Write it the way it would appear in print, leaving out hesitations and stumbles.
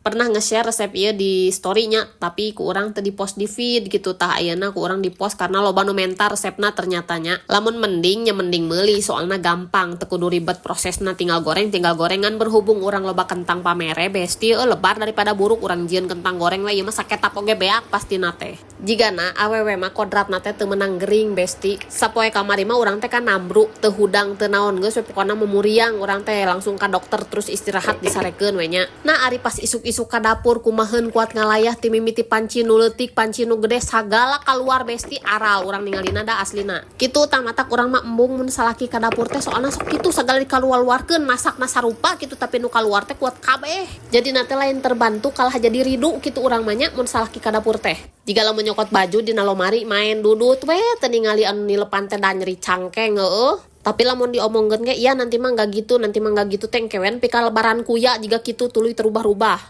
Pernah nge-share resep ieu di story-nya, tapi ku urang teu di-post di feed gitu. Tah, ayeuna ku urang di-post karena loba nu menta resepna ternyatanya. Lamun mending nya mending meuli, soalna gampang, teu kudu ribet prosesna, tinggal goreng, tinggal gorengan. Berhubung urang loba kentang pamere, Besti, lebar daripada buruk, urang jieun kentang goreng we. Ieu mah saketap oge beak pastina teh. Jigana awewe mah kodratna teh teu meunang gering, Besti. Sapoe kamari mah urang teh kan nambru, teu hudang teu naon, geus we pokona memuriang urang teh, langsung ka dokter, terus istirahat, disarekeun we nya. Nah, ari pas isuk-isuk ka dapur, kumaheun kuat ngalayah, ti mimiti panci nu leutik, panci nu gede, sagala keluar, Besti. Aral urang ningalina da aslina kitu. Tah, matak urang mah embung mun salaki ka dapur teh, soalna sok kitu, sagala dikaluar-luarkeun. Masakna sarupa kitu, tapi nu kaluar teh kuat kabeh. Jadi nate lain terbantu, kalah jadi ridu kitu urang mah nya mun salaki ka dapur teh. Jiga lamun nyokot baju dina lomari, main dudut we, teu ningali anu nilepan teh, da nyeri cangkeng heueuh. Tapi lamun diomongkeun ge, iya, nanti mah nggak gitu, nanti mah nggak gitu, teh engke we pika lebaran kuya jiga kitu, tuluy terubah-rubah.